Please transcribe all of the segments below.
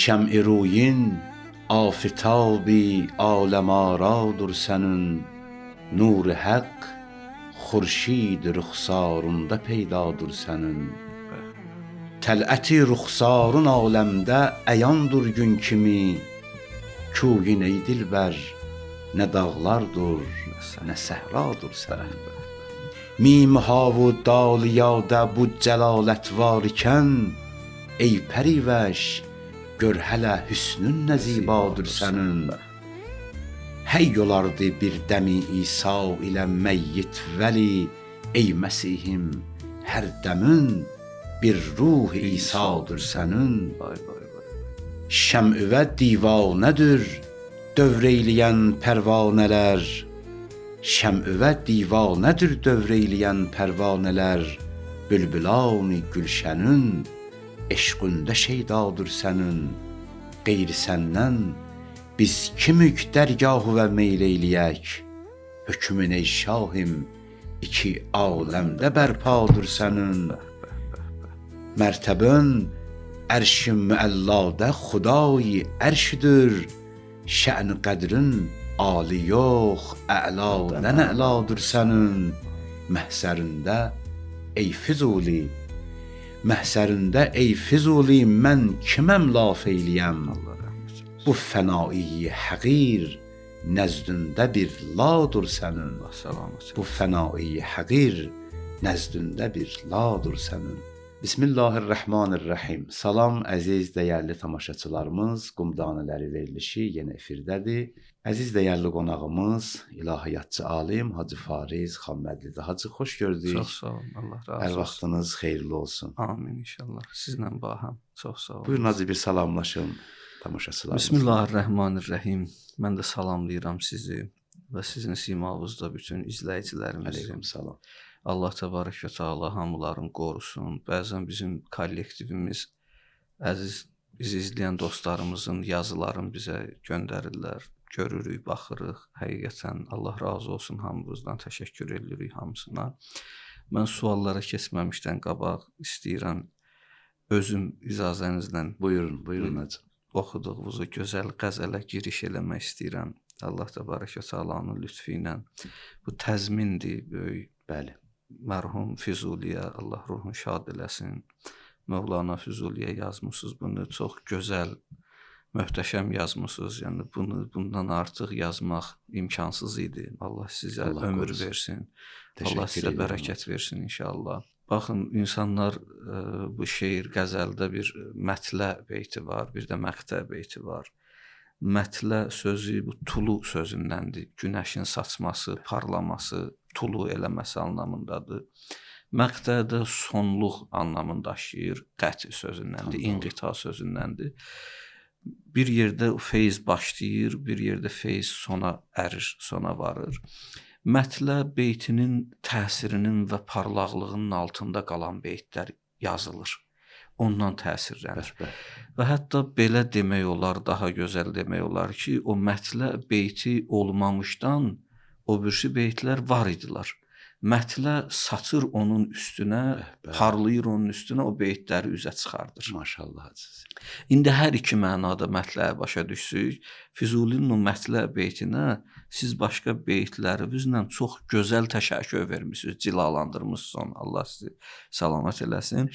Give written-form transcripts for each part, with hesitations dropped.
Şəm'i ruyin afitabi aləmaradır sənin. Nur-i həqq xurşid rüxsarında peydadır sənin. Tələti rüxsarın aləmdə əyandır gün kimi. Kuyin ey dilbər, nə dağlardır, nə səhradır sənin. Mim havu daliyada bu cəlalət var ikən, ey pərivəş, gör hələ hüsnün nə zibadır sənin. Hey olardı bir dəmi İsa ilə məyyit vəli, ey Məsihim, hər dəmin bir ruh İsa'dır sənin. Vay vay vay. Şəmüvə divanədir dövr eyləyən pərvanələr. Şəmüvə divanədir dövr eyləyən pərvanələr. Bülbülani gülşənin eşqündə şeydadır sənin. Qeyri səndən biz kimük dərgahı və meyl eyləyək. Hökmün ey şahim iki aləmdə bərpadır sənin. Mərtəbən ərş-i müəllada Xudayi ərşdir. Şə'n qədrin ali yox, əladan əladır sənin. Məhsərində ey Füzuli, məhsərində ey Füzuli, mən kiməm laf eyləyəm? Allah rəhmət eləsin. Bu fənai həqir nəzdündə bir ladur sənin. Allah salamat Bu fənai həqir nəzdündə bir ladur sənin. Bismillahirrahmanirrahim. Salam əziz dəyərli tamaşaçılarımız, Qum Danələri verilişi yenə efirdədir. Əziz dəyərli qonağımız, ilahiyyatçı alim Hacı Fariz Xanmədlidir. Hacı, xoş gördük. Çox sağ olun. Allah razı Hər olsun. vaxtınız xeyirli olsun. Amin inşallah. Sizlə baham. Çox sağ olun. Buyurun Hacı, bir salamlaşın tamaşaçılarımızla. Bismillahirrahmanirrahim. Mən də salamlayıram sizi və sizin simanızda bütün izləyicilərimizi. Aleyküm salam. Allah təbarək və təala hamıların qorusun. Bəzən bizim kollektivimiz, əziz bizi izləyən dostlarımızın yazılarını bizə göndərirlər. Görürük, baxırıq. Həqiqətən Allah razı olsun hamımızdan, təşəkkür edirik hamısına. Mən suallara keçməmişdən qabaq istəyirəm özüm icazənizlə Buyurun, buyurun Hacı. Oxuduğumuz o gözəl qəzələ giriş eləmək istəyirəm. Allah təbarək və təalanın lütfü ilə bu təzmindir böyük. Bəli. Mərhum Füzuliyə, Allah ruhunu şad eləsin. Mövlana Füzuliyə yazmısınız bunu, çox gözəl, möhtəşəm yazmısınız. Yəni bunu bundan artıq yazmaq imkansız idi. Allah sizə Allah ömür qorusun. versin. Təşəkkür Allah sizə edirəm. bərəkət versin inşallah. Baxın, insanlar bu şeir qəzəldə bir mətlə beyti var, bir də məqtə beyti var. Mətlə sözü bu tulu sözündəndir. Günəşin saçması, parlaması, tulu eləməsi anlamındadır. Məqtə də sonluq anlamını daşıyır. Qət sözündəndir, inqita sözündəndir. Bir yerdə feyz başlayır, bir yerdə feyz sona ərir, sona varır. Mətlə beytinin təsirinin və parlaqlığının altında qalan beytlər yazılır. Ondan təsirlənir. Bəh, bəh. Və hətta belə demək olar, daha gözəl demək olar ki, o mətlə beyti olmamışdan o birisi beytlər var idilər. Mətlə saçır onun üstünə, Bəh, bəh. parlayır onun üstünə, o beytləri üzə çıxardır. Maşallah Hacı. İndi hər iki mənada mətləyi başa düşsük, Füzulinin o mətlə beytinə siz başqa beytlərinizlə çox gözəl təşəkkür vermisiniz, cilalandırmısınız onu. Allah sizi salamat eləsin.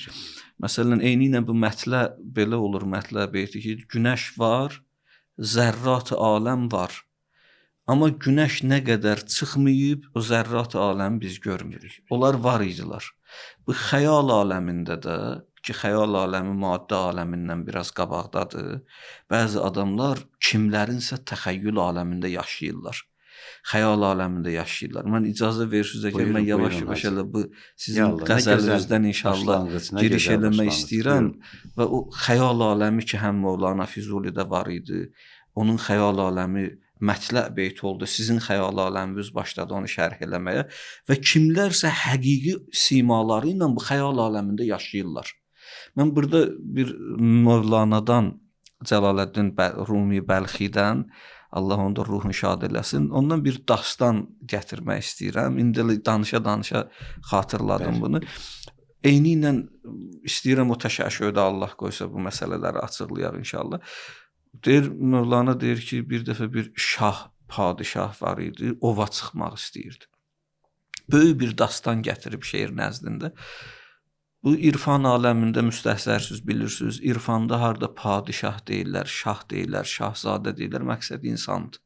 Məsələn, eyni ilə bu mətlə belə olur, mətlə beyti ki, günəş var, zərrat aləm var. Amma günəş nə qədər çıxmayıb, o zərrat aləmi biz görmürük. Onlar var idilər. Bu xəyal aləmində də ki, xəyal aləmi maddə aləmindən biraz qabaqdadır. Bəzi adamlar kimlərinsə təxəyyül aləmində yaşayırlar. Xəyal aləmində yaşayırlar. Mən icazə verirsiniz əgər Buyurun, mən yavaş-yavaş buyurun, elə bu sizin Ya Allah, nə gözəl qəzəlinizdən inşallah başlanğıc, nə giriş gözəl eləmək başlanğıc. istəyirəm Buyurun. və o xəyal aləmi ki, həm Mövlana Füzulidə var idi. Onun xəyal aləmi mətlə beyt oldu. Sizin xəyal aləminiz başladı onu şərh eləməyə və kimlərsə həqiqi simaları ilə bu xəyal aləmində yaşayırlar. Mən burada bir Mövlanadan, Cəlaləddin Rumi Bəlxidən, Allah onun da ruhunu şad eləsin, ondan bir dastan gətirmək istəyirəm. İndi danışa-danışa xatırladım Bəli. bunu. Eyni ilə istəyirəm o təşəkkürdə Allah qoysa bu məsələləri açıqlayaq inşallah. Deyir, Mövlana deyir ki, bir dəfə bir şah, padişah var idi, ova çıxmaq istəyirdi. Böyük bir dastan gətirib şeir nəzdində. Bu irfan aləmində müstəhzərsiniz, bilirsiniz, irfanda harda padişah deyirlər, şah deyirlər, şahzadə deyirlər, məqsəd insandır.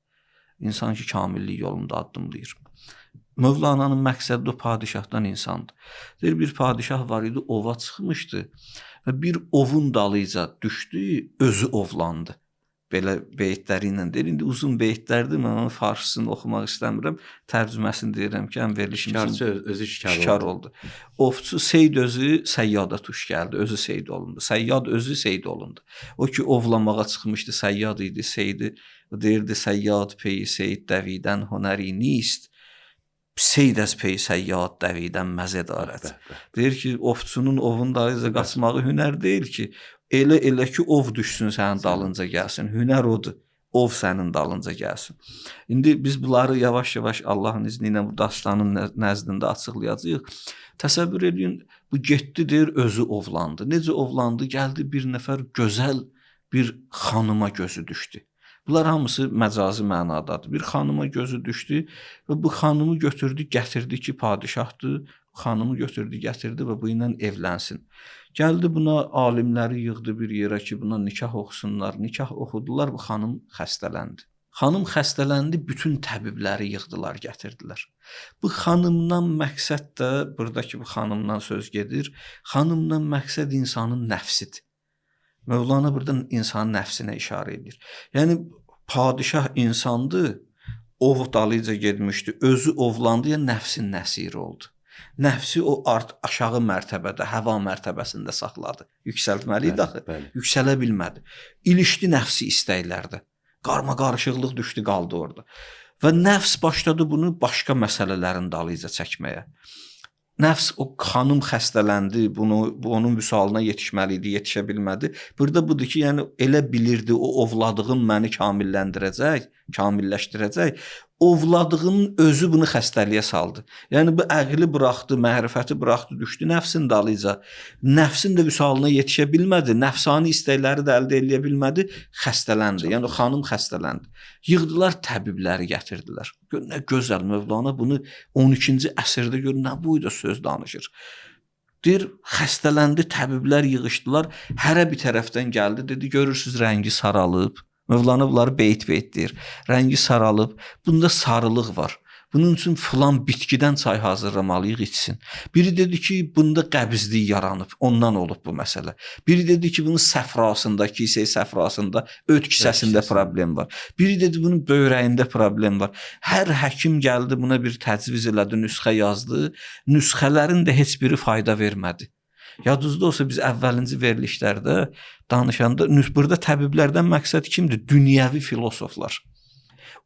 İnsan ki, kamillik yolunda addımlayır. Mövlananın məqsədi o padişahdan insandır. Deyir, bir padişah var idi, ova çıxmışdı və bir ovun dalıyca düşdü, özü ovlandı. Belə beytləri ilə deyir. İndi uzun beytlərdir, mən onun farsısını oxumaq istəmirəm. Tərcüməsini deyirəm ki, həm verilişimizin şikarçı özü şikar oldu. Ovçu Seyd özü səyyada tuş gəldi, özü seyd olundu. Səyyad özü seyd olundu. O ki ovlamağa çıxmışdı, səyyad idi, seydi. Deyirdi, səyyad peyi seyd dəvidən hünəri nist. Seyd əz peyi səyyad dəvidən məzə darət. Deyir ki, ovçunun ovun dalınca qaçmağı hünər deyil ki. Elə ki, ov düşsün sənin dalınca gəlsin. Hünər odur. Ov sənin dalınca gəlsin. İndi biz bunları yavaş-yavaş Allahın izni ilə bu dastanın nəzdində açıqlayacağıq. Təsəvvür eləyin, bu getdi, deyir, özü ovlandı. Necə ovlandı? Gəldi bir nəfər gözəl bir xanıma gözü düşdü. Bunlar hamısı məcazi mənadadır. Bir xanıma gözü düşdü və bu xanımı götürdü, gətirdi ki, padişahdır. Xanımı götürdü, gətirdi və bu ilə evlənsin. Gəldi buna alimləri yığdı bir yerə ki, buna nikah oxusunlar. Nikah oxudular, bu xanım xəstələndi. Xanım xəstələndi, bütün təbibləri yığdılar, gətirdilər. Bu xanımdan məqsəd də, buradakı bu xanımdan söz gedir, xanımdan məqsəd insanın nəfsidir. Mövlana burada insanın nəfsinə işarə edir. Yəni, padişah insandır, ov dalıyca getmişdi, özü ovlandı, ya nəfsin nəsiri oldu. Nəfsi o aşağı mərtəbədə, həva mərtəbəsində saxladı. Yüksəltməli idi axı. Yüksələ bilmədi. İlişdi nəfsi istəklərdə. Qarma-qarışıqlıq düşdü, qaldı orada. Və nəfs başladı bunu başqa məsələlərin dalıyca çəkməyə. Nəfs, o xanım xəstələndi, bu onun vüsalına yetişməli idi, yetişə bilmədi. Burada budur ki, yəni elə bilirdi, o ovladığım məni kamilləndirəcək, kamilləşdirəcək. Ovladığının özü bunu xəstəliyə saldı. Yəni bu əqli buraxdı, mərifəti buraxdı, düşdü nəfsin dalıyca. Nəfsin də vüsalına yetişə bilmədi, nəfsani istəkləri də əldə eləyə bilmədi, xəstələndi. Yəni xanım xəstələndi. Yığdılar, təbibləri gətirdilər. Gör nə gözəl Mövlana bunu 12-ci əsrdə gör nə boyda söz danışır. Deyir, xəstələndi, təbiblər yığışdılar, hərə bir tərəfdən gəldi, dedi, görürsüz rəngi saralıb. Mövlana bunları beyt-beyt deyir. Rəngi saralıb, bunda sarılıq var. Bunun üçün filan bitkidən çay hazırlamalıyıq, içsin. Biri dedi ki, bunda qəbizlik yaranıb, ondan olub bu məsələ. Biri dedi ki, bunun səfrasında, kisə səfrasında, öt kisəsində problem var. Biri dedi, bunun böyrəyində problem var. Hər həkim gəldi, buna bir təcviz elədi, nüsxə yazdı. Nüsxələrin də heç biri fayda vermədi. Yadınızda olsa biz əvvəlinci verilişlərdə danışanda, burada təbiblərdən məqsəd kimdir? Dünyəvi filosoflar.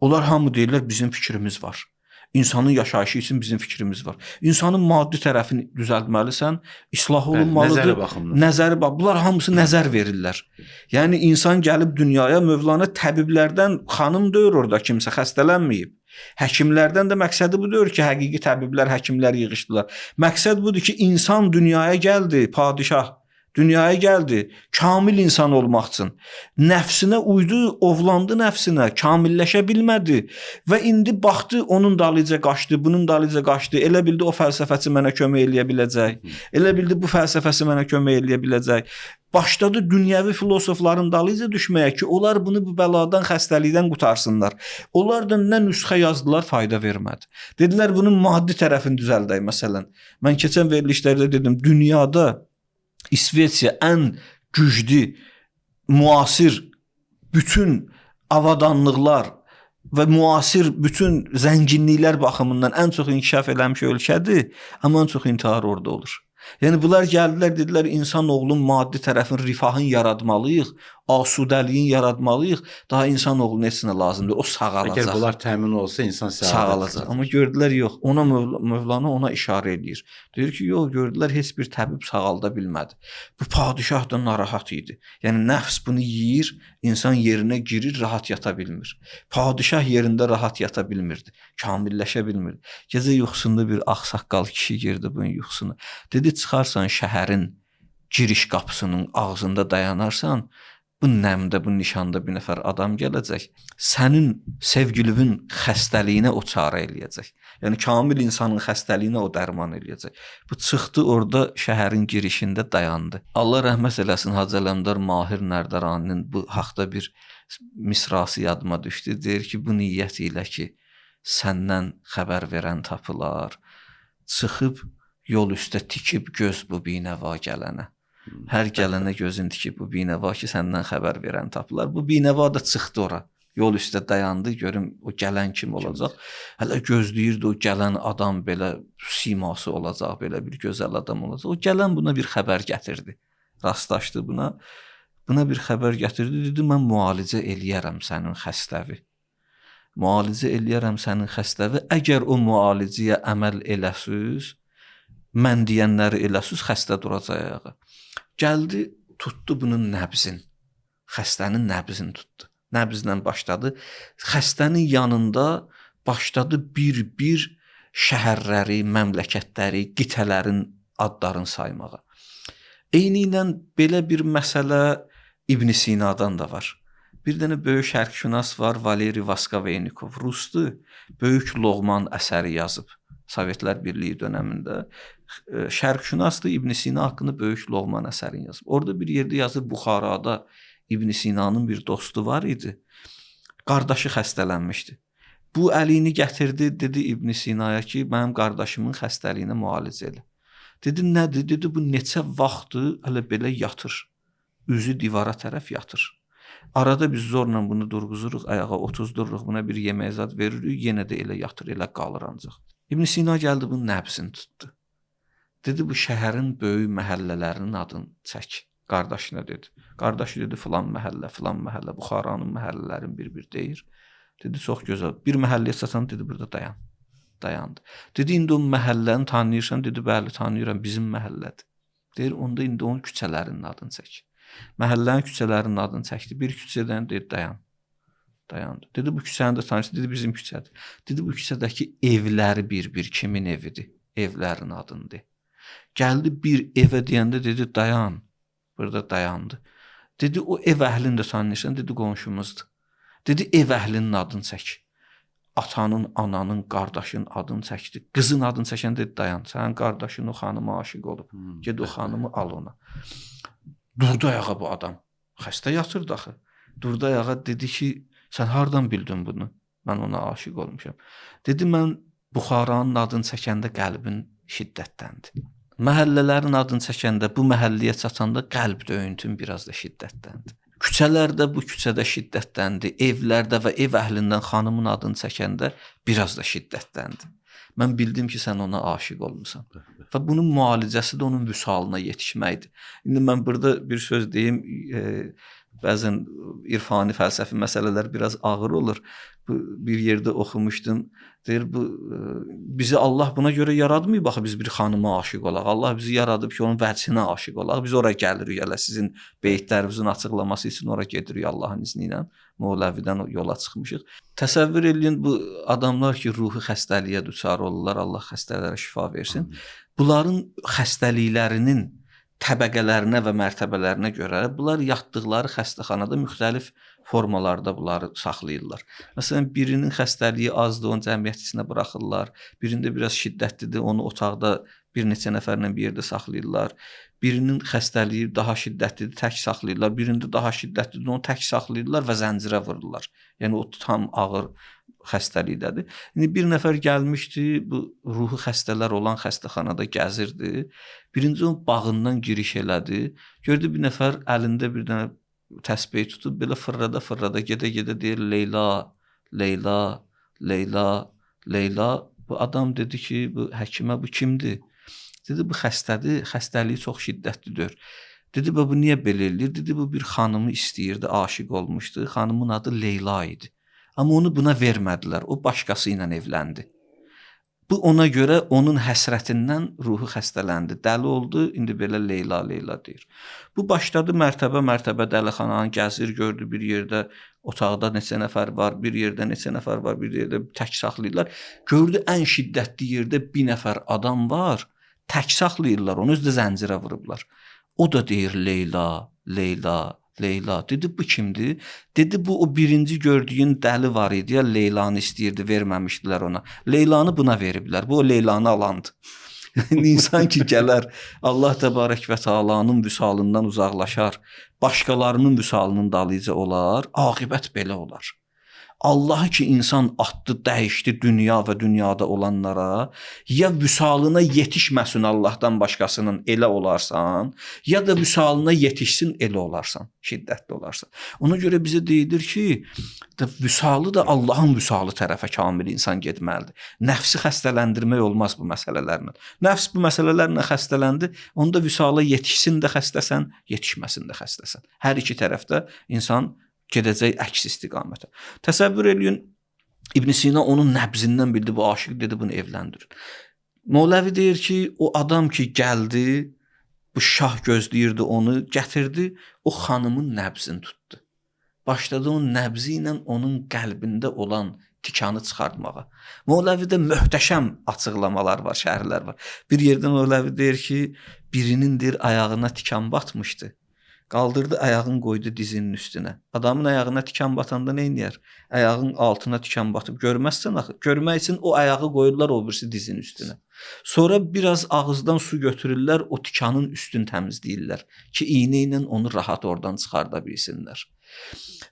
Onlar hamı deyirlər, bizim fikrimiz var. İnsanın yaşayışı üçün bizim fikrimiz var. İnsanın maddi tərəfini düzəltməlisən, islah olunmalıdır. Nəzəri baxımdan. Nəzəri bax, bunlar hamısı nəzər verirlər. Yəni insan gəlib dünyaya, Mövlana təbiblərdən xanım deyir orada kimsə xəstələnməyib. Həkimlərdən də məqsədi budur ki, həqiqi təbiblər, həkimlər yığışdılar. Məqsəd budur ki, insan dünyaya gəldi, padişah dünyaya gəldi, kamil insan olmaq üçün. Nəfsinə uydu, ovlandı nəfsinə, kamilləşə bilmədi və indi baxdı, onun dalıyca qaçdı, bunun dalıyca qaçdı. Elə bildi o fəlsəfəçi mənə kömək eləyə biləcək. Elə bildi bu fəlsəfəsi mənə kömək eləyə biləcək. Başladı dünyəvi filosofların dalıyca düşməyə ki, onlar bunu bu bəladan, xəstəlikdən qutarsınlar. Onlar da nə nüsxə yazdılar, fayda vermədi. Dedilər, bunun maddi tərəfini düzəldək, məsələn. Mən keçən verilişlərdə dedim, dünyada İsveçiya ən güclü, müasir bütün avadanlıqlar və müasir bütün zənginliklər baxımından ən çox inkişaf eləmiş ölkədir, amma ən çox intihar orada olur. Yəni bunlar gəldilər, dedilər, insanoğlunun maddi tərəfin, rifahın yaratmalıyıq, asudəliyin yaratmalıyıq, daha insanoğlunun heç nə lazımdır, o sağalacaq. Əgər bunlar təmin olsa, insan sağalacaq. Amma gördülər, yox, ona Mövlana ona işarə eləyir. Deyir ki, yox, gördülər, heç bir təbib sağalda bilmədi. Bu padişah da narahat idi. Yəni nəfs bunu yeyir, insan yerinə girir, rahat yata bilmir. Padişah yerində rahat yata bilmirdi, kamilləşə bilmirdi. Gecə yuxusunda bir ağsaqqal kişi girdi bunun yuxusuna. Dedi, İndi çıxarsan şəhərin giriş qapısının ağzında dayanarsan, bu nəmdə, bu nişanda bir nəfər adam gələcək, sənin sevgilinin xəstəliyinə o çarə eləyəcək. Yəni kamil insanın xəstəliyinə o dərman eləyəcək. Bu çıxdı orada şəhərin girişində dayandı. Allah rəhmət eləsin Hacı Ələmdar Mahir Nərdaraninin bu haqda bir misrası yadıma düşdü. Deyir ki, bu niyyət ilə ki, səndən xəbər verən tapılar, çıxıb yol üstə tikib göz bu binəva gələnə. Hər gələnə gözün tikib bu binəva ki, səndən xəbər verən tapılar. Bu binəva da çıxdı ora. Yol üstə dayandı, görüm o gələn kim olacaq. Hələ gözləyirdi o gələn adam belə siması olacaq, belə bir gözəl adam olacaq. O gələn buna bir xəbər gətirdi. Rastlaşdı buna. Buna bir xəbər gətirdi. Dedi, mən müalicə eləyərəm sənin xəstəvi. Müalicə eləyərəm sənin xəstəvi. Əgər o müalicəyə əməl eləsiz, mən deyənləri eləsiz, xəstə duracaq ayağa. Gəldi, tutdu bunun nəbzin. Xəstənin nəbzini tutdu. Nəbzlə başladı. Xəstənin yanında başladı bir-bir şəhərləri, məmləkətləri, qitələrin adlarını saymağa. Eyni ilə belə bir məsələ İbn Sinadan da var. Bir dənə böyük şərqşünas var, Valeri Vaskavenikov. Rusdur, Böyük Loğman əsəri yazıb Sovetlər Birliyi dönəmində. Şərqşünasdır, İbn Sina haqqında Böyük Loğman əsərini yazıb. Orada bir yerdə yazır, Buxarada İbn Sinanın bir dostu var idi. Qardaşı xəstələnmişdi. Bu əlini gətirdi, dedi İbn Sinaya ki, mənim qardaşımın xəstəliyinə müalicə elə. Dedi, nədir? Dedi, bu neçə vaxtdır hələ belə yatır. Üzü divara tərəf yatır. Arada biz zorla bunu durğuzuruq, ayağa otuzdururuq, buna bir yemək zad veririk, yenə də elə yatır, elə qalır ancaq. İbn Sina gəldi, bunun nəbzini tutdu. Dedi, bu şəhərin böyük məhəllələrinin adını çək. Qardaşına dedi. Qardaşı dedi, filan məhəllə, filan məhəllə, Buxaranın məhəllələrini bir-bir deyir. Dedi, çox gözəl. Bir məhəlləyə çatan dedi, burada dayan. Dayandı. Dedi, indi o məhəlləni tanıyırsan? Dedi, bəli, tanıyıram, bizim məhəllədir. Deyir, onda indi onun küçələrinin adını çək. Məhəllənin küçələrinin adını çəkdi. Bir küçədən dedi, dayan. Dayandı. Dedi, bu küçəni də tanıyırsan? Dedi, bizim küçədir. Dedi, bu küçədəki evləri bir-bir kimin evidir? Evlərin adını de. Gəldi bir evə deyəndə dedi, dayan. Burada dayandı. Dedi, o ev əhlini də tanıyırsan? Dedi, qonşumuzdur. Dedi, ev əhlinin adını çək. Atanın, ananın, qardaşın adını çəkdi. Qızın adını çəkən dedi, dayan. Sənin qardaşın o xanıma aşiq olub. Ged o xanımı al ona. Durdu ayağa bu adam. Xəstə yatırdı axı. Durdu ayağa, dedi ki, sən hardan bildin bunu? Mən ona aşiq olmuşam. Dedi, mən Buxaranın adını çəkəndə qəlbin şiddətləndi. Məhəllələrin adını çəkəndə, bu məhəlləyə çatanda qəlb döyüntün biraz da şiddətləndi. Küçələrdə bu küçədə şiddətləndi, evlərdə və ev əhlindən xanımın adını çəkəndə biraz da şiddətləndi. Mən bildim ki, sən ona aşiq olmusan. Və bunun müalicəsi də onun vüsalına yetişməkdir. İndi mən burada bir söz deyim, bəzən irfani, fəlsəfi məsələlər biraz ağır olur. Bu, bir yerdə oxumuşdum. Deyir, bu bizi Allah buna görə yaratmayıb axı biz bir xanıma aşiq olaq. Allah bizi yaradıb ki, onun vəcinə aşiq olaq. Biz ora gəlirik, hələ sizin beytlərinizin açıqlaması üçün ora gedirik Allahın izni ilə. Mövləvidən yola çıxmışıq. Təsəvvür eləyin bu adamlar ki, ruhi xəstəliyə düçar olurlar, Allah xəstələrə şifa versin. Bunların xəstəliklərinin təbəqələrinə və mərtəbələrinə görə bunlar yatdıqları xəstəxanada müxtəlif formalarda bunları saxlayırlar. Məsələn, birinin xəstəliyi azdır, onu cəmiyyət içinə buraxırlar. Birində biraz şiddətlidir, onu otaqda bir neçə nəfərlə bir yerdə saxlayırlar. Birinin xəstəliyi daha şiddətlidir, tək saxlayırlar. Birində daha şiddətlidir, onu tək saxlayırlar və zəncirə vururlar. Yəni o tam ağır xəstəlikdədir. İndi bir nəfər gəlmişdi, bu ruhi xəstələr olan xəstəxanada gəzirdi. Birinci onun bağından giriş elədi. Gördü bir nəfər əlində bir dənə təsbeh tutub belə fırlada-fırlada gedə-gedə deyir Leyla, Leyla, Leyla, Leyla. Bu adam dedi ki, bu həkimə bu kimdir? Dedi bu xəstədir, xəstəliyi çox şiddətlidir. Dedi bu niyə belə eləyir? Dedi bu bir xanımı istəyirdi, aşiq olmuşdu. Xanımın adı Leyla idi. Amma onu buna vermədilər. O başqası ilə evləndi. Bu ona görə onun həsrətindən ruhu xəstələndi. Dəli oldu, indi belə Leyla, Leyla deyir. Bu başladı mərtəbə-mərtəbə dəlixananı gəzir, gördü bir yerdə otaqda neçə nəfər var, bir yerdə neçə nəfər var, bir yerdə tək saxlayırlar. Gördü ən şiddətli yerdə bir nəfər adam var, Tək saxlayırlar, onu özü də zəncirə vurublar. O da deyir Leyla, Leyla, Leyla. Dedi bu kimdir? Dedi bu o birinci gördüyün dəli var idi ya, Leylanı istəyirdi, verməmişdilər ona. Leylanı buna veriblər. Bu o Leylanı alandır. İnsan ki gələr Allah təbarək və təalanın vüsalından uzaqlaşar, başqalarının vüsalının dalıca olar, aqibət belə olar. Allahı ki insan atdı, dəyişdi dünya və dünyada olanlara, ya vüsalına yetişməsin Allahdan başqasının, elə olarsan, ya da vüsalına yetişsin, elə olarsan, şiddətli olarsan. Ona görə bizə deyilir ki, vüsalı da Allahın vüsalı tərəfə kamil insan getməlidir. Nəfsi xəstələndirmək olmaz bu məsələlərlə. Nəfs bu məsələlərlə xəstələndi, onda vüsala yetişsin də xəstəsən, yetişməsin də xəstəsən. Hər iki tərəfdə insan gedəcək əks istiqamətə. Təsəvvür eləyin, İbn Sina onun nəbzindən bildi, bu aşiq, dedi bunu evləndirin. Mövləvi deyir ki, o adam ki gəldi, bu şah gözləyirdi onu, gətirdi, o xanımın nəbzini tutdu. Başladı onun nəbzi ilə onun qəlbində olan tikanı çıxartmağa. Mövləvidə möhtəşəm açıqlamalar var, şərhlər var. Bir yerdə Mövləvi deyir ki, birinin deyir ayağına tikan batmışdı. Qaldırdı, ayağını qoydu dizinin üstünə. Adamın ayağına tikan batanda nə eləyər? Ayağın altına tikan batıb görməzsən axı. Görmək üçün o ayağı qoyurlar o birisi dizinin üstünə. Sonra biraz ağızdan su götürürlər, o tikanın üstünü təmizləyirlər ki, iynə ilə onu rahat oradan çıxarda bilsinlər.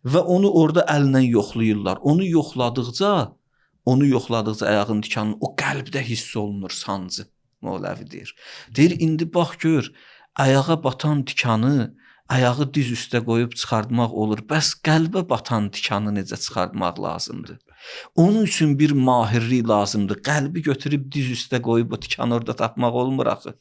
Və onu orada əllə yoxlayırlar. Onu yoxladıqca ayağın tikanını o qəlbdə hiss olunur sancı, Mövləvi deyir. Deyir, indi bax gör, ayağa batan tikanı ayağı diz üstə qoyub çıxartmaq olur. Bəs qəlbə batan tikanı necə çıxartmaq lazımdır? Onun üçün bir mahirlik lazımdır. Qəlbi götürüb diz üstə qoyub o tikanı orada tapmaq olmur axı.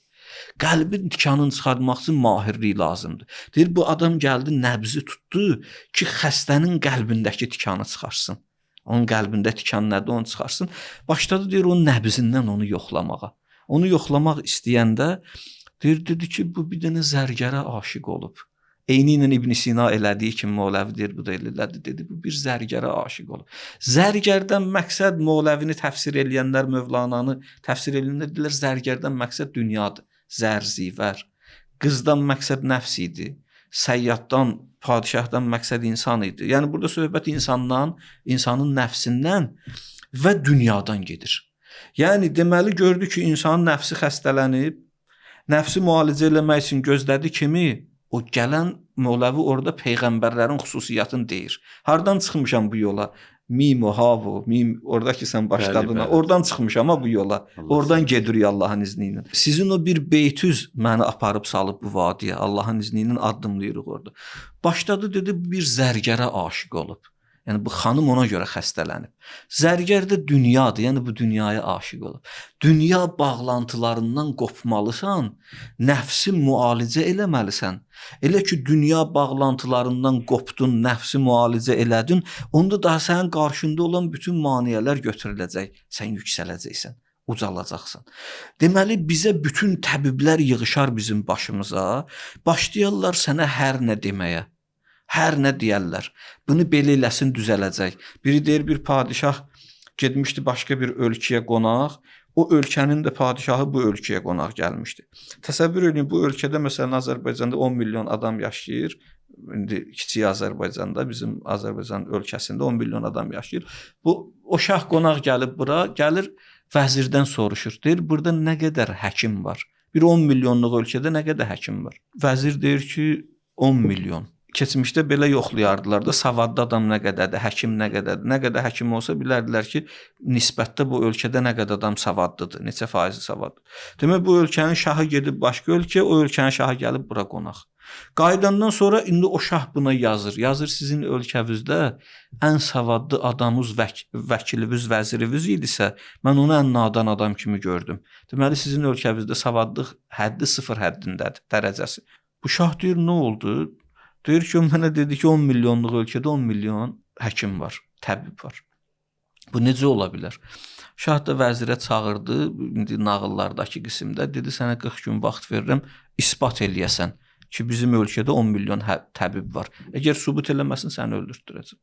Qəlbin tikanını çıxartmaq üçün mahirlik lazımdır. Deyir, bu adam gəldi, nəbzi tutdu ki, xəstənin qəlbindəki tikanı çıxarsın. Onun qəlbində tikan nədir, onu çıxarsın. Başladı, deyir, onun nəbzindən onu yoxlamağa. Onu yoxlamaq istəyəndə deyir, dedi ki, bu bir dənə zərgərə aşiq olub. Eyni ilə İbn Sina elədiyi kimi Mövləvi deyir, bu da elədi, dedi, bu bir zərgərə aşiq olub. Zərgərdən məqsəd Mövləvini təfsir eləyənlər, Mövlananı təfsir eləyənlər deyirlər, zərgərdən məqsəd dünyadır, zər, zivər. Qızdan məqsəd nəfs idi, səyyaddan, padişahdan məqsəd insan idi. Yəni burada söhbət insandan, insanın nəfsindən və dünyadan gedir. Yəni deməli gördü ki, insanın nəfsi xəstələnib, nəfsi müalicə eləmək üçün gözlədi kimi, o gələn Mövləvi orada peyğəmbərlərin xüsusiyyətini deyir. Hardan çıxmışam bu yola? Mim o, havu, mim, orada ki sən başladın, bəli, bəli. Oradan çıxmışam bu yola. Allah oradan gedirik Allahın izni ilə. Sizin o bir beytüz məni aparıb salıb bu vadiyə. Allahın izni ilə addımlayırıq orada. Başladı, dedi, bir zərgərə aşiq olub. Yəni bu xanım ona görə xəstələnib. Zərgər də dünyadır, yəni bu dünyaya aşiq olub. Dünya bağlantılarından qopmalısan, nəfsi müalicə eləməlisən. Elə ki dünya bağlantılarından qopdun, nəfsi müalicə elədin, onda daha sənin qarşında olan bütün maneələr götürüləcək, sən yüksələcəksən, ucalacaqsan. Deməli bizə bütün təbiblər yığışar bizim başımıza, başlayarlar sənə hər nə deməyə. Hər nə deyərlər. Bunu belə eləsin, düzələcək. Biri deyir, bir padişah getmişdi başqa bir ölkəyə qonaq. O ölkənin də padişahı bu ölkəyə qonaq gəlmişdi. Təsəvvür edin, bu ölkədə məsələn Azərbaycanda 10 milyon adam yaşayır. İndi kiçik Azərbaycanda, bizim Azərbaycan ölkəsində 10 milyon adam yaşayır. Bu o şah qonaq gəlib bura, gəlir vəzirdən soruşur. Deyir, burada nə qədər həkim var? Bir 10 milyonluq ölkədə nə qədər həkim var? Vəzir deyir ki, 10 milyon. Keçmişdə belə yoxlayardılar da, savadlı adam nə qədərdir, həkim nə qədərdir. Nə qədər həkim olsa bilərdilər ki, nisbətdə bu ölkədə nə qədər adam savadlıdır, neçə faizi savadlıdır. Demək, bu ölkənin şahı gedib başqa ölkəyə, o ölkənin şahı gəlib bura qonaq. Qayıdandan sonra indi o şah buna yazır. Yazır, sizin ölkənizdə ən savadlı adamınız, vəkiliniz, vəziriniz idisə, mən onu ən nadan adam kimi gördüm. Deməli, sizin ölkənizdə savadlıq həddi sıfır həddindədir, dərəcəsi. Bu şah deyir, nə oldu? Deyir ki, o mənə dedi ki, 10 milyonluq ölkədə 10 milyon həkim var, təbib var. Bu necə ola bilər? Şah da vəzirə çağırdı, indi nağıllardakı qismdə, dedi, sənə 40 gün vaxt verirəm, isbat eləyəsən ki, bizim ölkədə 10 milyon təbib var. Əgər sübut eləməsin, səni öldürtdürəcəm.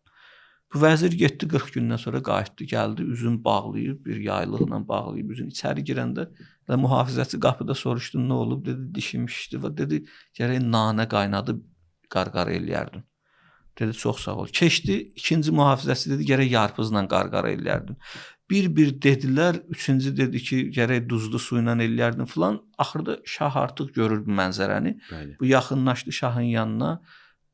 Bu vəzir getdi, 40 gündən sonra qayıtdı, gəldi, üzün bağlayıb, bir yaylıqla bağlayıb, üzün içəri girəndə Və mühafizəçi qapıda soruşdu, nə olub? Dedi, dişim şişdi və dedi, gərək nanə qaynadıb qarqara eləyərdin. Dedi, çox sağ ol. Keçdi, ikinci mühafizəçi dedi, gərək yarpızla qarqara eləyərdin. Bir-bir dedilər, üçüncü dedi ki, gərək duzlu su ilə eləyərdin filan. Axırda şah artıq görür bu mənzərəni. Bəli. Bu yaxınlaşdı şahın yanına.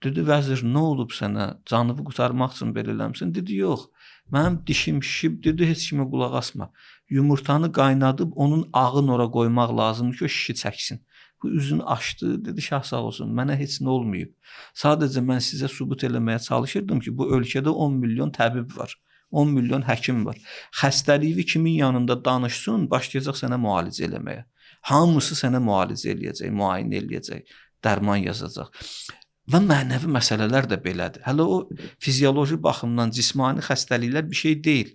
Dedi, vəzir, nə olub sənə? Canını qurtarmaq üçün belə eləmisən? Dedi, yox, mənim dişim şişib, dedi, heç kimə qulaq asma. Yumurtanı qaynadıb onun ağını ora qoymaq lazımdır ki, o şişi çəksin. Bu üzünü açdı, dedi, şah sağ olsun, mənə heç nə olmayıb. Sadəcə mən sizə sübut eləməyə çalışırdım ki, bu ölkədə 10 milyon təbib var, 10 milyon həkim var. Xəstəliyi kimin yanında danışsın, başlayacaq sənə müalicə eləməyə. Hamısı sənə müalicə eləyəcək, müayinə eləyəcək, dərman yazacaq. Və mənəvi məsələlər də belədir. Hələ o fizioloji baxımdan cismani xəstəliklər bir şey deyil.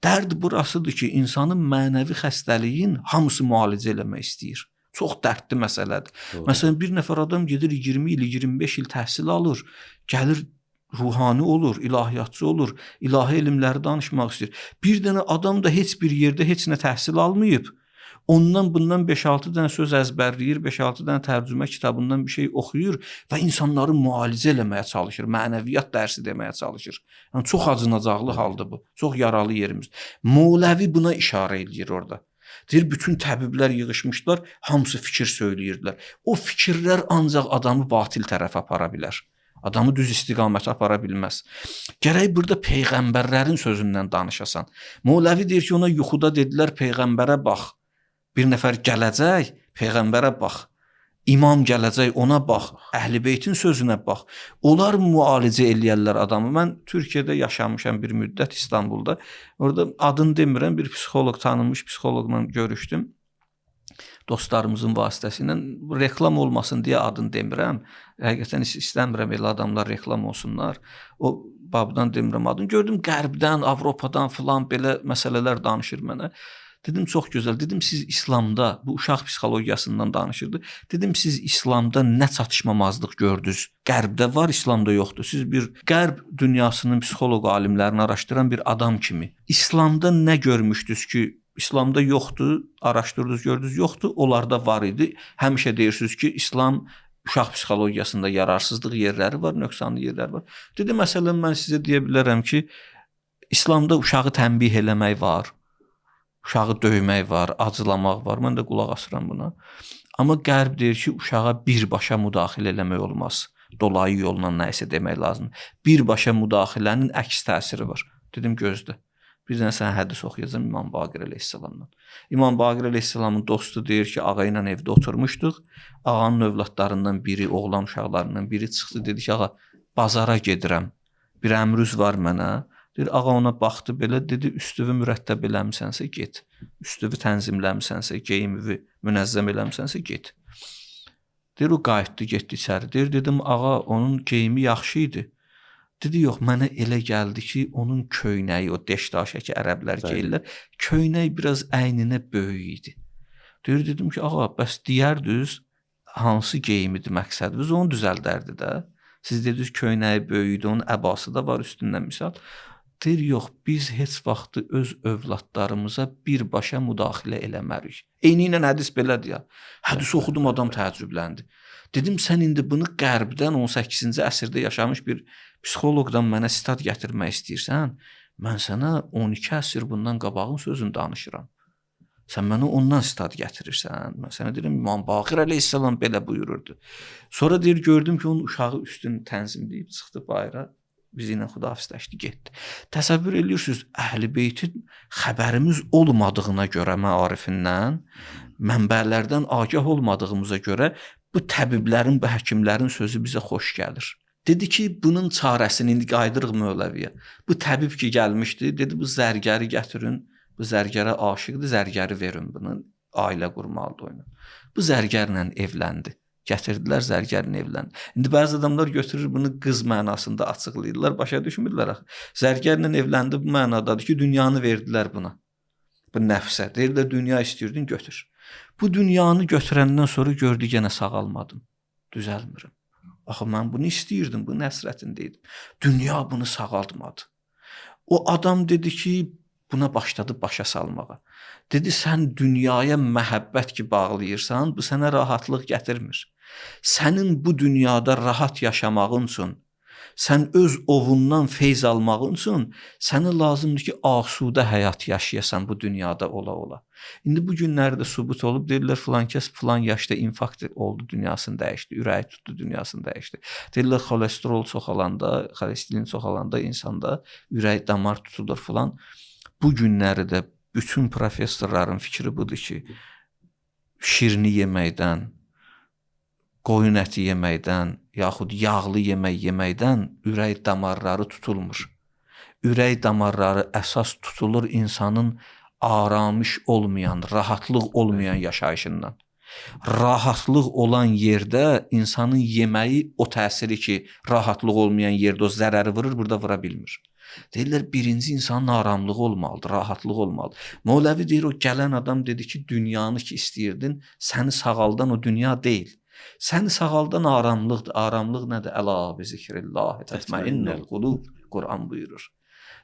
Dərd burasıdır ki, insanın mənəvi xəstəliyin hamısı müalicə eləmək istəyir. Çox dərdli məsələdir. Doğru. Məsələn, bir nəfər adam gedir 20 il, 25 il təhsil alır, gəlir ruhani olur, ilahiyyatçı olur, ilahi elmləri danışmaq istəyir. Bir dənə adam da heç bir yerdə heç nə təhsil almayıb. Ondan bundan 5-6 dənə söz əzbərləyir, 5-6 dənə tərcümə kitabından bir şey oxuyur və insanları müalicə eləməyə çalışır, mənəviyyat dərsi deməyə çalışır. Yəni çox acınacaqlı haldır bu. Çox yaralı yerimiz. Mövləvi buna işarə eləyir orada. Deyir, bütün təbiblər yığışmışlar, hamısı fikir söyləyirdilər. O fikirlər ancaq adamı batil tərəfə apara bilər. Adamı düz istiqamətə apara bilməz. Gərək burada peyğəmbərlərin sözündən danışasan. Mövləvi deyir ki, ona yuxuda dedilər, peyğəmbərə bax. Bir nəfər gələcək, peyğəmbərə bax. İmam gələcək, ona bax. Əhl-i Beytin sözünə bax. Onlar müalicə eləyərlər adamı. Mən Türkiyədə yaşamışam bir müddət, İstanbulda. Orada adını demirəm, bir psixoloq, tanınmış psixoloqla görüşdüm. Dostlarımızın vasitəsilə, reklam olmasın deyə adını demirəm. Həqiqətən istəmirəm elə adamlar reklam olsunlar. O babdan demirəm adını. Gördüm qərbdən, Avropadan filan belə məsələlər danışır mənə. Dedim, çox gözəl. Dedim, siz İslamda, bu uşaq psixologiyasından danışırdı. Dedim, siz İslamda nə çatışmamazlıq gördünüz? Qərbdə var, İslamda yoxdur. Siz bir qərb dünyasının psixoloq alimlərini araşdıran bir adam kimi İslamda nə görmüşdünüz ki, İslamda yoxdur, araşdırdınız, gördünüz, yoxdur, onlarda var idi. Həmişə deyirsiniz ki, İslam uşaq psixologiyasında yararsızlıq yerləri var, nöqsanlı yerləri var. Dedi, məsələn, mən sizə deyə bilərəm ki, İslamda uşağı tənbih eləmək var, uşağı döymək var, acılamaq var. Mən də qulaq asıram buna. Amma qərb deyir ki, uşağa birbaşa müdaxilə eləmək olmaz. Dolayı yolla nə isə demək lazımdır. Birbaşa müdaxilənin əks təsiri var. Dedim, gözlə. Bir dənə sənə hədis oxuyacağam İmam Baqir əleyhissalamdan. İmam Baqir əleyhissalamın dostu deyir ki, ağa ilə evdə oturmuşduq. Ağanın övladlarından biri, oğlan uşaqlarından biri çıxdı, dedi ki, ağa, bazara gedirəm. Bir əmrüz var mənə. Deyir, ağa ona baxdı belə, dedi, üstünü mürəttəb eləmisənsə get. Üstünü tənzimləmisənsə, geyimini münəzzəm eləmisənsə get. Deyir, o qayıtdı, getdi içəri. Deyir, dedim, ağa, onun geyimi yaxşı idi. Dedi, yox, mənə elə gəldi ki, onun köynəyi, o deşdaşə ki, ərəblər geyirlər, köynək biraz əyninə böyük idi. Deyir, dedim ki, ağa, bəs deyərdiniz, hansı geyimidir məqsədiniz, onu düzəldərdi də. Siz dediniz, köynəyi böyük idi, onun əbası da var üstündən misal. Deyir, yox, biz heç vaxtı öz övladlarımıza birbaşa müdaxilə eləmərik. Eyni ilə hədis belədir ya. Hədis oxudum, adam təəccübləndi. Dedim, sən indi bunu qərbdən 18-ci əsrdə yaşamış bir psixoloqdan mənə sitat gətirmək istəyirsən, mən sənə 12 əsr bundan qabağın sözünü danışıram. Sən mənə ondan sitat gətirirsən. Mən sənə deyirəm, İmam Baqir əleyhissalam belə buyururdu. Sonra deyir, gördüm ki, onun uşağı üstünü tənzimləyib çıxdı bayıra. Bizi ilə xudahafizləşdi, getdi. Təsəvvür edirsiniz, Əhl-i Beytin xəbərimiz olmadığına görə məarifindən, mənbələrdən agah olmadığımıza görə bu təbiblərin, bu həkimlərin sözü bizə xoş gəlir. Dedi ki, bunun çarəsini indi qayıdırıq Mövləviyə. Bu təbib ki gəlmişdi, dedi bu zərgəri gətirin, bu zərgərə aşiqdir, zərgəri verin bunu, ailə qurmalıdır oyuna. Bu zərgərlə evləndi. Gətirdilər, zərgərlə evləndi. İndi bəzi adamlar götürür bunu qız mənasında açıqlayırlar, başa düşmürlər axı. Zərgərlə evləndi bu mənadadır ki, dünyanı verdilər buna. Bu nəfsə. Deyirlər, dünya istəyirdin, götür. Bu dünyanı götürəndən sonra gördü, yenə sağalmadım, düzəlmirəm. Axı mən bunu istəyirdim, bunun həsrətində idim. Dünya bunu sağaltmadı. O adam dedi ki, Buna başladı başa salmağa. Dedi, sən dünyaya məhəbbət ki bağlayırsan, bu sənə rahatlıq gətirmir. Sənin bu dünyada rahat yaşamağın üçün, sən öz ovundan feyz almağın üçün sənə lazımdır ki, asudə həyat yaşayasan bu dünyada ola-ola. İndi bu günlərdə sübut olub, deyirlər filan kəs filan yaşda infarkt oldu, dünyasını dəyişdi, ürəyi tutdu, dünyasını dəyişdi. Deyirlər xolesterol çoxalanda, xolesterin çoxalanda insanda ürək damar tutulur filan. Bu günləri də bütün professorların fikri budur ki, şirini yeməkdən, qoyun əti yeməkdən, yaxud yağlı yemək yeməkdən ürək damarları tutulmur. Ürək damarları əsas tutulur insanın aramış olmayan, rahatlıq olmayan yaşayışından. Rahatlıq olan yerdə insanın yeməyi o təsiri ki, rahatlıq olmayan yerdə o zərəri vurur, burada vura bilmir. Deyirlər, birinci insanın aramlığı olmalıdır, rahatlıq olmalıdır. Mövləvi deyir, o gələn adam dedi ki, dünyanı ki istəyirdin, səni sağaldan o dünya deyil. Səni sağaldan aramlıqdır. Aramlıq nədir? Əla bi zikrillah tətməinnul qulub. Quran buyurur.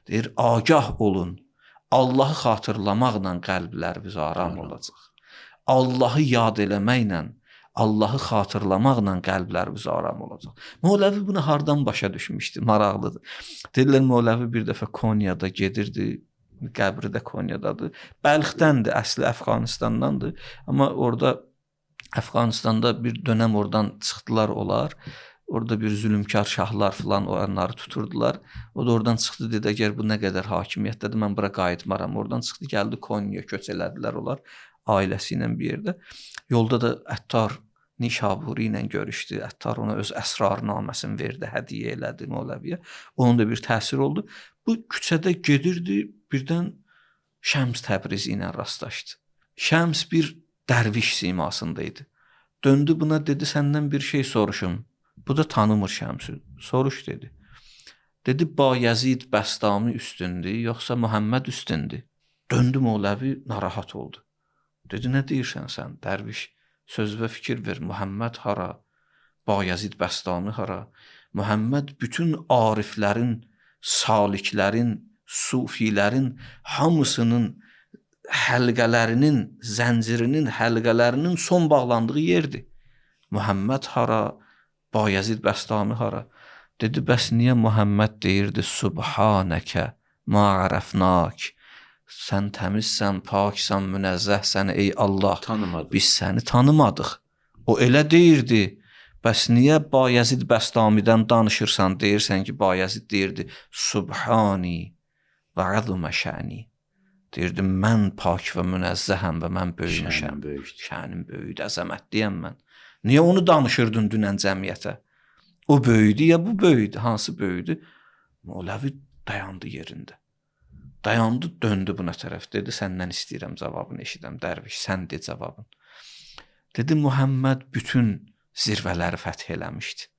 Deyir, agah olun. Allahı xatırlamaqla qəlblərimiz aram olacaq. Allahı yad eləməklə, Allahı xatırlamaqla qəlblərimiz aram olacaq. Mövləvi bunu hardan başa düşmüşdü? Maraqlıdır. Deyirlər, Mövləvi bir dəfə Konyada gedirdi, qəbri də Konyadadır. Bəlxdəndir, əsli Əfqanistandandır. Amma orada Əfqanistanda bir dönəm oradan çıxdılar onlar. Orada bir zülmkar şahlar filan onları tuturdular. O da oradan çıxdı, dedi, əgər bu nə qədər hakimiyyətdədir, mən bura qayıtmaram. Oradan çıxdı, gəldi Konyaya, köç elədilər onlar ailəsi ilə bir yerdə. Yolda da Əttar Nişaburi ilə görüşdü. Əttar ona öz əsrarnaməsini verdi, hədiyyə elədi Mövləviyə. Onun da bir təsir oldu. Bu küçədə gedirdi, birdən Şəms Təbrizi ilə rastlaşdı. Şəms bir dərviş simasında idi. Döndü buna, dedi, səndən bir şey soruşum. Bu da tanımır Şəmsi. Soruş dedi. Dedi, Bayəzid Bəstami üstündür, yoxsa Muhammed üstündür? Döndü Mövləvi, narahat oldu. Dedi, nə deyirsən sən, dərviş? Söz və fikir ver, Muhammed hara? Bayəzid Bəstami hara? Muhammed bütün ariflərin, saliklərin, sufilərin hamısının həlqələrinin, zəncirinin həlqələrinin son bağlandığı yerdir. Muhammed hara? Bayəzid Bəstami hara? Dedi, bəs niyə Muhammed deyirdi, Subhanəkə ma ərəfnak? Sən təmizsən, paksan, münəzzəhsən ey Allah. Tanımadıq. Biz səni tanımadıq. O elə deyirdi. Bəs niyə Bayəzid Bəstamidən danışırsan, deyirsən ki, Bayəzid deyirdi, Subhani və əzumə şəni. Deyirdi, mən pak və münəzzəhəm və mən böyümüşəm. Şənim böyükdür, əzəmətliyəm mən. Niyə onu danışırdın dünən cəmiyyətə? O böyüdü ya bu böyüdü? Hansı böyüdü? Mövləvi dayandı yerində. Dayandı, döndü buna tərəf. Dedi, səndən istəyirəm cavabını eşidəm, dərviş, sən de cavabını. Dedi, Muhammed bütün zirvələri fəth eləmişdi.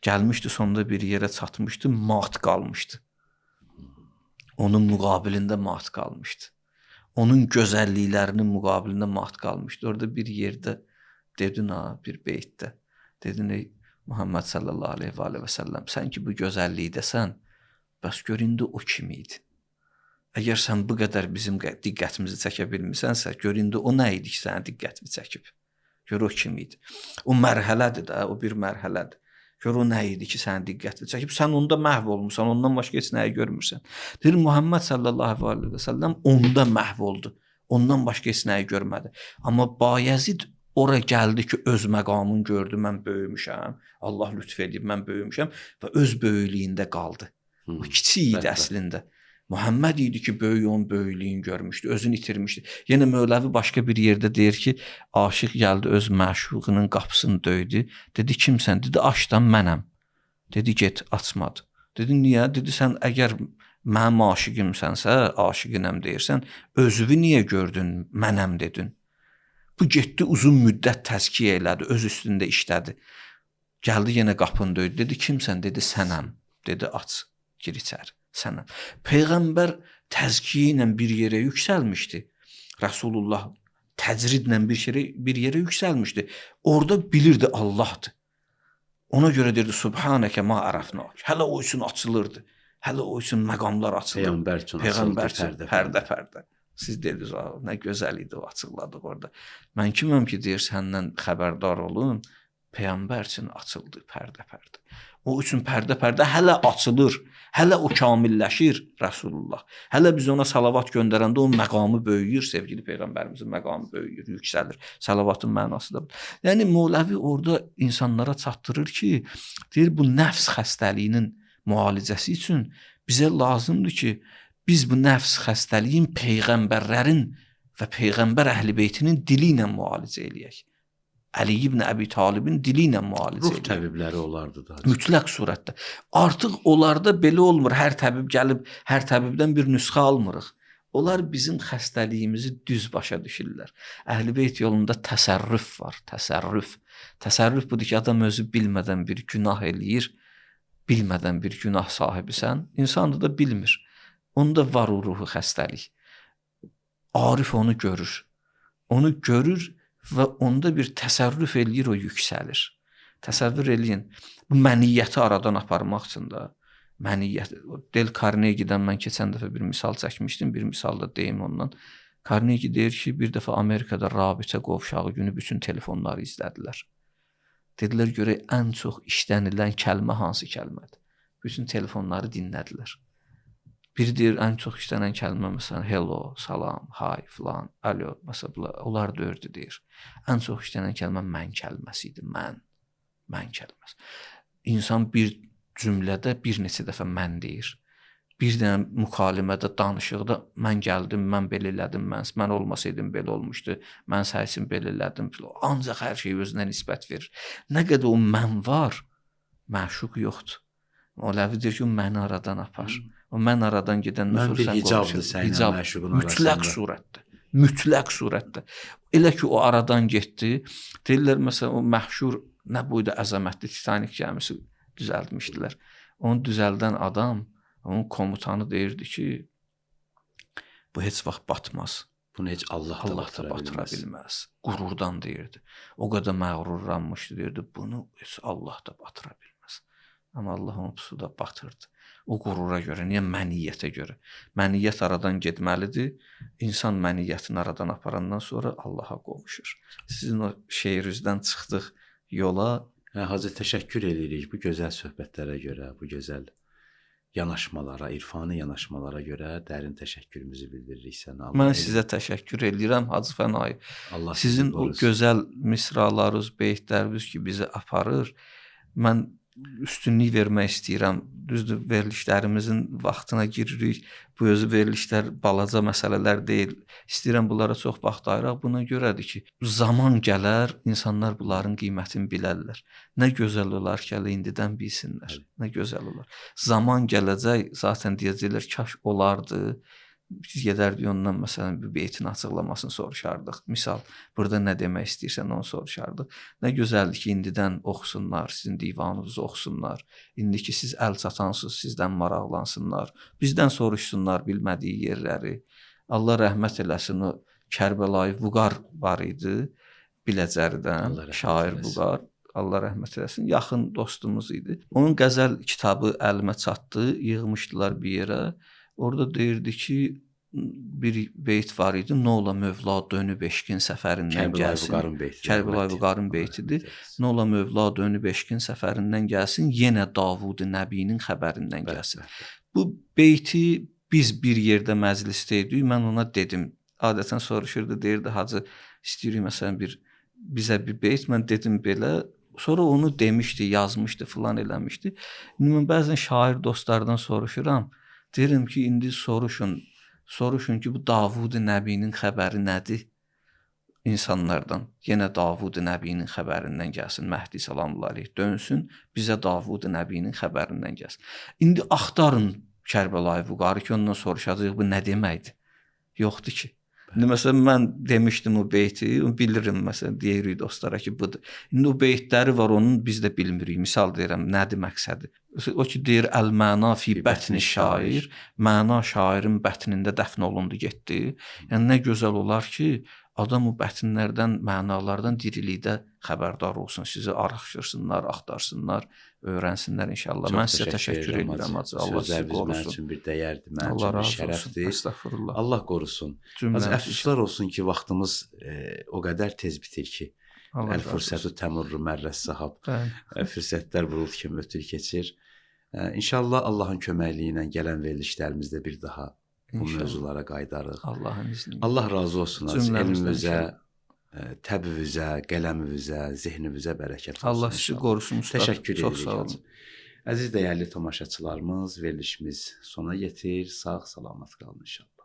Gəlmişdi, sonda bir yerə çatmışdı, mat qalmışdı. Onun müqabilində mat qalmışdı. Onun gözəlliklərinin müqabilində mat qalmışdı. Orada bir yerdə dedin ha, bir beytdə. Dedin, ey Muhammed sallallahu aleyhi və aleyhi və səlləm, sən ki bu gözəllikdəsən, bəs gör indi o kim idi? Əgər sən bu qədər bizim diqqətimizi çəkə bilmisənsə, gör indi o nə idi ki, sənin diqqətini çəkib? Gör o kim idi? O mərhələdir də, o bir mərhələdir. Gör o nə idi ki, sənin diqqətini çəkib? Sən onda məhv olmusan, ondan başqa heç nəyi görmürsən. Deyir, Muhammed sallallahu aleyhi və səlləm onda məhv oldu. Ondan başqa heç nəyi görmədi. Amma Bayəzid ora gəldi ki, öz məqamını gördü, mən böyümüşəm, Allah lütf edib, mən böyümüşəm və öz böyüklüyündə qaldı. O kiçik idi əslində. Muhammed idi ki, böyük onun böyüklüyünü görmüşdü, özünü itirmişdi. Yenə Mövləvi başqa bir yerdə deyir ki, aşiq gəldi, öz məşuqunun qapısını döydü. Dedi, kimsən? Dedi, açdan mənəm. Dedi, get, açmadı. Dedi, niyə? Dedi, sən əgər mənim aşiqimsənsə, aşiqinəm deyirsən, özünü niyə gördün, mənəm dedin? Bu getdi, uzun müddət təzkiyə elədi, öz üstündə işlədi. Gəldi, yenə qapını döydü. Dedi, kimsən? Dedi, sənəm. Dedi, aç, gir içəri. Sənəm. Peyğəmbər təzkiyə ilə bir yerə yüksəlmişdi. Rasulullah təcridlə bir yerə yüksəlmişdi. Orada bilirdi Allahdır. Ona görə deyirdi, Subhanəkə ma ərəfnak. Hələ o üçün açılırdı. Hələ o üçün məqamlar açılır. Peyğəmbər üçün açıldı pərdə-pərdə. Siz dediniz, nə gözəl idi o açıqladıq orada. Mən kiməm ki, deyir, səndən xəbərdar olun. Peyğəmbər üçün açıldı pərdə-pərdə. O üçün pərdə-pərdə hələ açılır. Hələ o kamilləşir Rəsulullah. Hələ biz ona salavat göndərəndə o məqamı böyüyür, sevgili Peyğəmbərimizin məqamı böyüyür, yüksəlir. Salavatın mənası da budur. Yəni Mövləvi orada insanlara çatdırır ki, deyir bu nəfs xəstəliyinin müalicəsi üçün bizə lazımdır ki, biz bu nəfs xəstəliyin peyğəmbərlərin və peyğəmbər əhl-i beytinin dili ilə müalicə eləyək. Əli ibn Əbi Talibin dili ilə müalicə eləyək. Ruh təbibləri olardı da. Mütləq surətdə. Artıq onlarda belə olmur. Hər təbib gəlib, hər təbibdən bir nüsxə almırıq. Onlar bizim xəstəliyimizi düz başa düşürlər. Əhl-i beyt yolunda təsərrüf var, təsərrüf. Təsərrüf budur ki, adam özü bilmədən bir günah eləyir, bilmədən bir günah sahibisən, insan da bilmir. Onda var o ruhu xəstəlik. Arif onu görür. Onu görür və onda bir təsərrüf eləyir, o yüksəlir. Təsəvvür eləyin. Bu məniyyəti aradan aparmaq üçün də məniyyət. Del Carnegie'dən mən keçən dəfə bir misal çəkmişdim, bir misal da deyim ondan. Carnegie deyir ki, bir dəfə Amerikada rabitə qovşağı günü bütün telefonları izlədilər. Dedilər görək ən çox işlənilən kəlmə hansı kəlmədir? Bütün telefonları dinlədilər. Bir deyir, ən çox işlənən kəlmə məsələn hello, salam, hi, filan, alo, məsələn onlar dördü deyir. Ən çox işlənən kəlmə mən kəlməsi idi, mən, mən kəlməsi. İnsan bir cümlədə bir neçə dəfə mən deyir. Bir dənə mükalimədə, danışıqda mən gəldim, mən belə elədim, mən olmasaydım belə olmuşdu, mən sənin belə elədim. Ancaq hər şey özünə nisbət verir. Nə qədər o mən var, məşuq yoxdur. Mövləvi deyir ki, o məni aradan apar. O mən aradan gedəndən sonra sən qovuşursan. Hicab, mütləq surətdə. Mütləq surətdə. Elə ki, o aradan getdi, deyirlər, məsələn, o məşhur nə boyda əzəmətli Titanik gəmisi düzəltmişdilər. Onu düzəldən adam, onun komutanı deyirdi ki, bu heç vaxt batmaz. Bunu heç Allah da batıra bilməz. Qururdan deyirdi. O qədər məğrurlanmışdı, deyirdi, bunu heç Allah da batıra bilməz. Amma Allah onu suda batırdı. O qurura görə, niyə? Məniyyətə görə. Məniyyət aradan getməlidir. İnsan məniyyətini aradan aparandan sonra Allaha qovuşur. Sizin o şeirinizdən çıxdıq yola. Hacı, təşəkkür edirik bu gözəl söhbətlərə görə, bu gözəl yanaşmalara, irfani yanaşmalara görə dərin təşəkkürümüzü bildiririk sənə. Allah mən sizə təşəkkür edirəm Hacı Fənayi. Allah sizin o gözəl misralarınız, beytləriniz ki, bizi aparır. Mən üstünlük vermək istəyirəm. Düzdür, verilişlərimizin vaxtına giririk. Bu özü verilişlər balaca məsələlər deyil. İstəyirəm bunlara çox vaxt ayıraq. Buna görədir ki, zaman gələr, insanlar bunların qiymətini bilərlər. Nə gözəl olar ki, hələ indidən bilsinlər. Nə gözəl olar. Zaman gələcək, zaten deyəcəklər, kaş olardı. Biz gedərdik ondan məsələn bir beytin açıqlamasını soruşardıq. Misal, burada nə demək istəyirsən onu soruşardıq. Nə gözəldir ki, indidən oxusunlar, sizin divanınızı oxusunlar. İndi ki, siz əl çatansınız, sizdən maraqlansınlar. Bizdən soruşsunlar bilmədiyi yerləri. Allah rəhmət eləsin, o Kərbəlayı Vüqar var idi Biləcəridən, şair Vüqar. Allah rəhmət eləsin, yaxın dostumuz idi. Onun qəzəl kitabı əlimə çatdı, yığmışdılar bir yerə. Orada deyirdi ki, bir beyt var idi. Nə ola Mövla dönüb eşqin səfərindən gəlsin. Kərbəlayı Vüqarın beytidir. Nə ola Mövla dönüb eşqin səfərindən gəlsin, yenə Davud Nəbinin xəbərindən gəlsin. Bu beyti biz bir yerdə məclisdə idik. Mən ona dedim. Adətən soruşurdu, deyirdi, Hacı, istəyirik məsələn bizə bir beyt. Mən dedim belə. Sonra onu demişdi, yazmışdı, filan eləmişdi. İndi mən bəzən şair dostlardan soruşuram. Deyirəm ki, indi soruşun ki, bu Davud Nəbinin xəbəri nədir insanlardan? Yenə Davud Nəbinin xəbərindən gəlsin, Məhdi salamullah əleyh dönsün, bizə Davud Nəbinin xəbərindən gəlsin. İndi axtarın Kərbəlayı Vüqarı ki, ondan soruşacağıq, bu nə deməkdir? Yoxdur ki. İndi məsələn, mən demişdim o beyti, bilirəm, məsələn, deyirik dostlara ki, budur. İndi o beytləri var, onun biz də bilmirik. Misal deyirəm, nədir məqsədi? O ki, deyir, əl-məna fi bətni şair, məna şairin bətnində dəfn olundu, getdi. Yəni, nə gözəl olar ki, Adam o bətinlərdən, mənalardan dirilikdə xəbərdar olsun, sizi araşdırsınlar, axtarsınlar, öyrənsinlər inşallah. Çox Mən sizə təşəkkür edirəm hacı. Allah sizi Sözləriniz mənim qorusun. üçün bir dəyərdir, mənim Allah üçün bir razı olsun. şərəfdir. Əstəğfurullah. Allah qorusun. Hacı, Cümləmizi əfsuslar olsun ki, vaxtımız o qədər tez bitir ki, Allah əl razı olsun. fürsətu təmurru mərrəs sahab. Bəli. Fürsətlər bulud kimi ötür keçir. İnşallah Allahın köməkliyi ilə gələn verilişlərimizdə bir daha bu İnşallah. mövzulara qayıdarıq. Allahın izni ilə. Allah razı olsun hacı. Cümləmizdən Elminizə, inşallah. təbinizə, qələminizə, zehninizə bərəkət olsun. Allah sizi inşallah. qorusun ustad. Təşəkkür Çox edirik. sağ olun. Hacı. Əziz dəyərli tamaşaçılarımız, verilişimiz sona yetir. Sağ, salamat qalın inşallah.